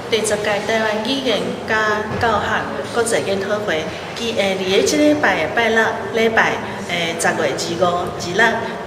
第十屆台灣語言佮教學國際研討會，伊會佇咧這禮拜的拜六禮拜，10月25、26，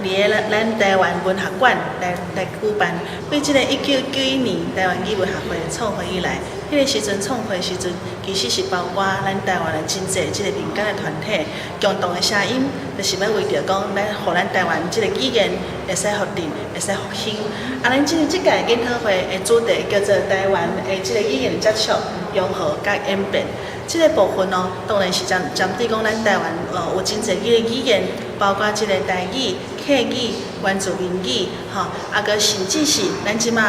佇咧咱台灣文學館來舉辦。對這個1991年台灣語文學會創會以來，彼個時陣創會時陣，其實是包括咱台灣的真濟這個民間的團體，共同的聲音，就是欲為著講，咱予咱台灣這個語言會使復振，會使復興。啊，咱這屆研討會的主題叫做台灣的這個語言接觸、融合佮演變。這個部分哦，當然是針對講咱台灣有真濟個語言，包括這個台語、客語、原住民語，吼，啊，閣甚至是咱這馬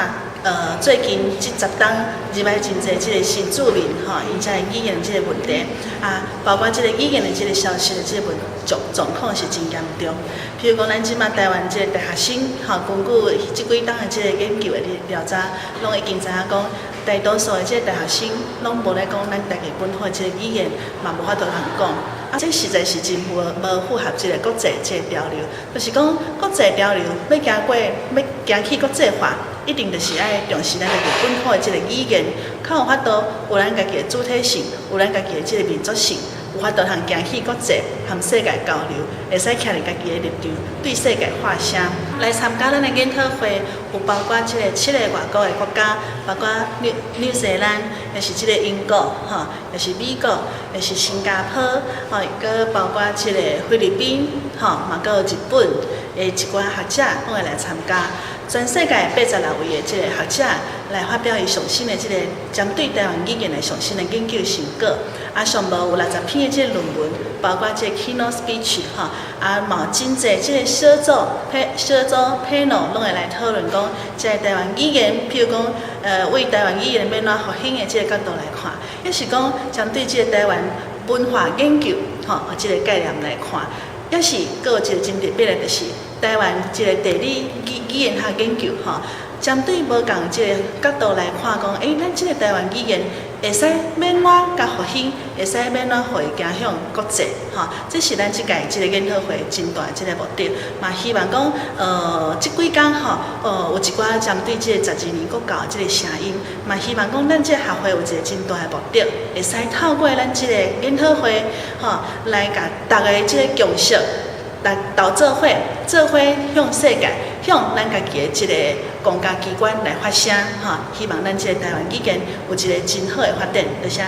最近這10冬入來真濟這個新住民，吼，𪜶遮語言這個問題，啊，包括這個語言的這個消失的這個問狀況是真嚴重。譬如講，咱這馬台灣這個大學生，吼，根據這幾冬的這個研究的調查，攏已經知影講，大多數的這個大學生攏無咧講咱家己本土的這個語言，嘛無法度通講。啊，這實在是真無符合這個國際這個潮流，就是講國際潮流欲行過，欲行去國際化，一定就是愛重視咱家己本土的這個語言，較有法度有咱家己的主體性，有咱家己的這個民族性，有法度通行去國際，和世界交流，會使徛佇家己的立場，對世界發聲。來參加咱的研討會，有包括這個七個外國的國家，包括紐西蘭，也是這個英國，吼，也是美國，也是新加坡，吼，閣包括這個菲律賓，吼，嘛閣有日本的一寡學者攏會來參加。全世界86位的這個學者來發表伊上新的這個針對台灣語言的上新的研究成果。啊，上無有60篇的這個論文，包括這個 keynote speech 吼，啊，嘛有真濟這個小組 panel 攏會來討論講，這個台灣語言，譬如講，為台灣語言欲按怎復興的這個角度來看，抑是講針對這個台灣文化研究，吼，這個概念來看，抑是閣有一個真特別的，就是台灣這個地理語言學研究，吼，針對無仝這個角度來看，講，咱這個台灣語言會使欲按怎共復興，會使欲按怎予伊行向國際，吼，這是咱這屆這個研討會真大這個目的，嘛希望講，這幾工吼，有一寡針對這個12年國教這個聲音，嘛希望講咱這個學會有一個真大的目的，會使透過咱這個研討會，吼，來共逐个這個共識，來鬥做伙，做伙向世界，向咱家己的這個公家機關來發聲，吼，希望咱這個台灣語言有一個真好的發展，多謝。